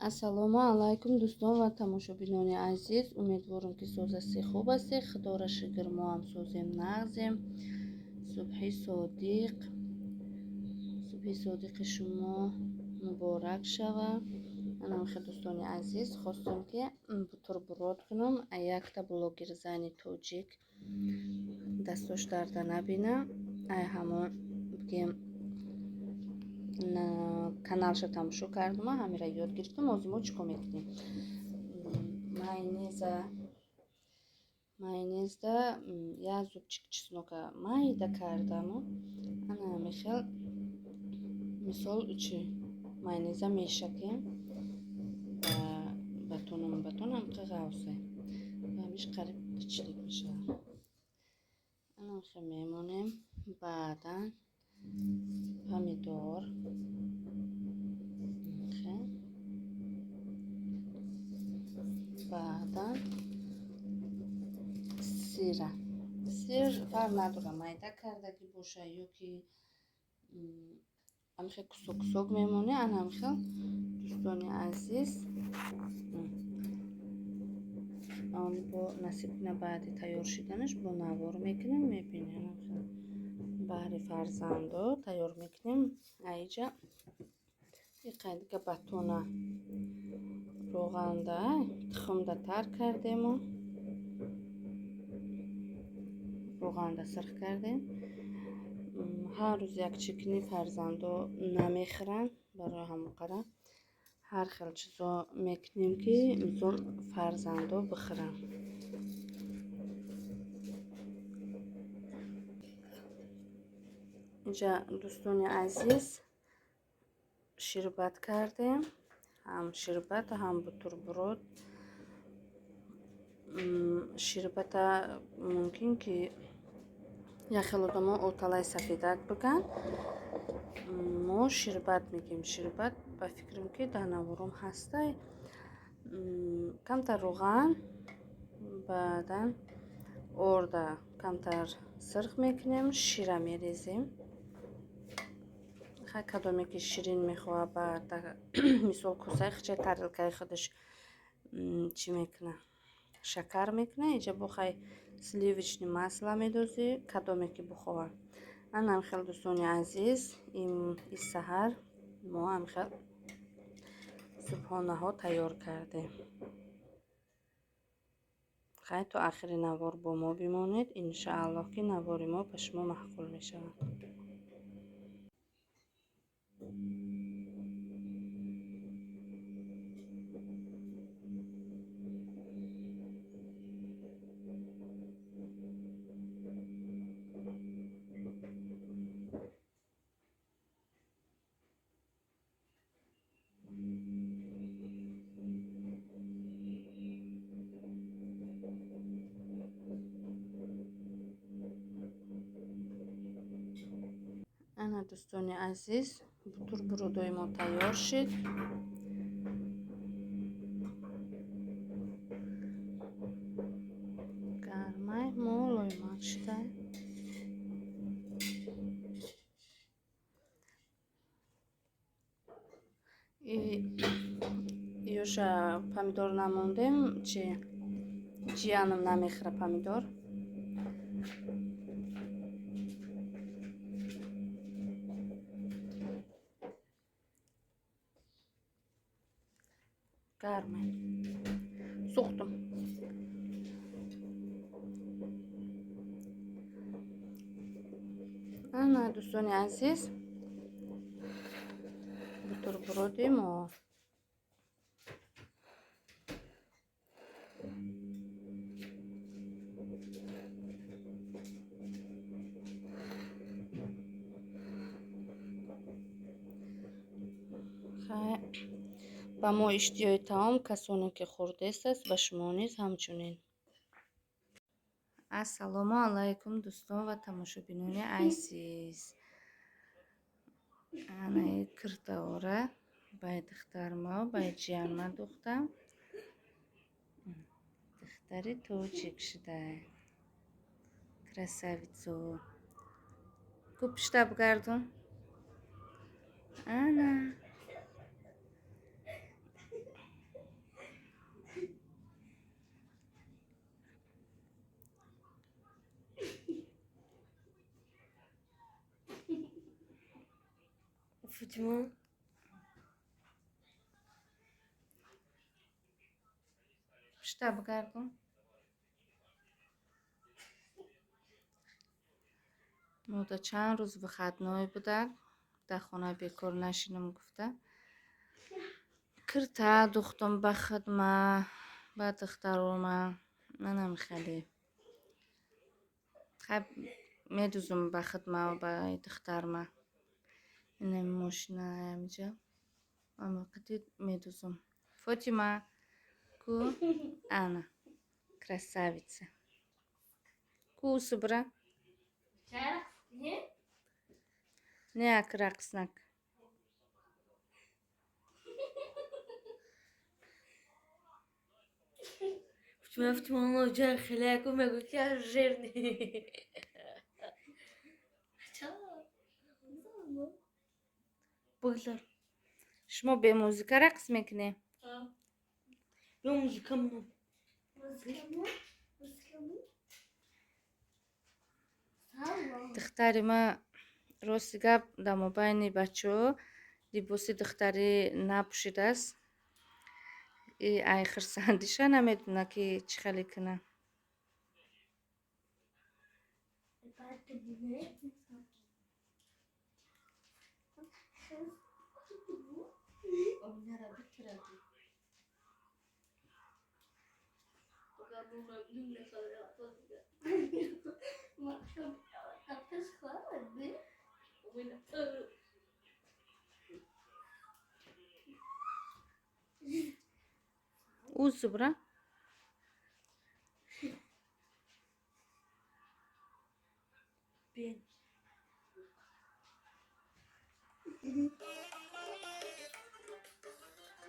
Ассалому алайкум, дӯстон ва тамошобинони азиз. Умедворам, ки соз ҳастед, хуб ҳастед. Худоро шукр, мо ҳам созем, нағзем. Субҳи содиқ, субҳи содиқи шумо муборак шава. Анамхе, дӯстони азиз, хостам, ки бутерброд кунам. Якта блогер зани тоҷик дастош дарда набина, ай ҳамон бигем каналша тамошо кардум, ҳамира ёд гирифтам. Ҳозир мо чӣ кор мекунем? Майонезда як зубчик чеснока майда кардаму ана ҳамихел, мисол, чи майонеза мешакем ба батонам, батон ҳамқа ғавсе, ҳамиш қариб члик мешавад. Анамихел мемонем. Баъдан помидор, баъдан сира. Сир фарқ надорад, майда кардагӣ боша ё ки ҳамихел кусок кусок мемонем. Ана ҳамихел, дӯстони азиз, он бо насиб кунад, баъди тайёр шуданаш бо навор мекунем, мебинем. Баҳри фарзандо тайёр мекунем. Аиҷа иқайдига батона роғанда, тухмда тар кардему роғанда сирх кардем. Ҳар рӯз як чикни фарзандо намехӯранд, барои ҳамон қадар ҳар хел чизо мекунем, ки мисол фарзандо бихӯранд. Инҷа, дӯстони азиз, ширбат кардем, ҳам ширбат, ҳам бутерброд. Ширбата мумкин ки як хел одамо оталаи сафедак бигӯянд, мо ширбат мегӯем. Ширбат, ба фикрам, ки дар навором ҳастай. Камтар роған, баъдан орда камтар сирх мекунем, шира мерезем. Хай, кадоме ки ширин мехоҳад, ба мисол косаи хича, тарелкаи худаш чӣ мекунад, шакар мекунад. Инҷа бо хай сливочный масло медозӣ, кадоме ки бихоҳад. Анам хел, дӯстони азиз, ин саҳар мо ҳамхел субҳонаҳо тайёр кардем. Хай, то ахири навор бо мо бимонед. Иншааллоҳ, ки навори мо ба шумо маъқул мешавад. Ана, дӯстони азиз, бутербродои мо тайёр шуд. Гармай мулоимак шуда. Ёша помидор намондем, чи ҷиянам намехӯра помидор. Гармай, сӯхтум. Ана, дӯстони азиз, бутерброди мо. Ба мо иштиҳои таом, касоне ки хӯрдестаст, ба шумо низ ҳамчунин. Ассалому алайкум, дӯстон ва тамошобинони азиз. Анаи киртаора бай духтарма, бай ҷиянма духтам. Духтари тоҷик шудай, красавицо. Ку, пишта бигардон. Ана. Фотима. Пушта бигардон. Мода чанд рӯз выходной буда, дар хона бекор нашинам гуфта. Кирта духтам ба хидма, ба духтарома. Манам хеле. Хай медузам ба хидма ба духтарма. Инам мошина амҷа. Амақати медузам. Фотима ку ана красавица. Ку субра? Не ак рақс нак. Фотима, оно ҷои хеле яку мегӯ ки я жирный. Бигзар. Шумо бе музыка рақс мекунед? Бе музыка мо. Духтари ма рости гап дар мобайни бачаҳо либоси духтарӣ напӯшидааст. И ай хурсандиша намедона ки чӣ хеле кунад. Ӯ субра? Бен.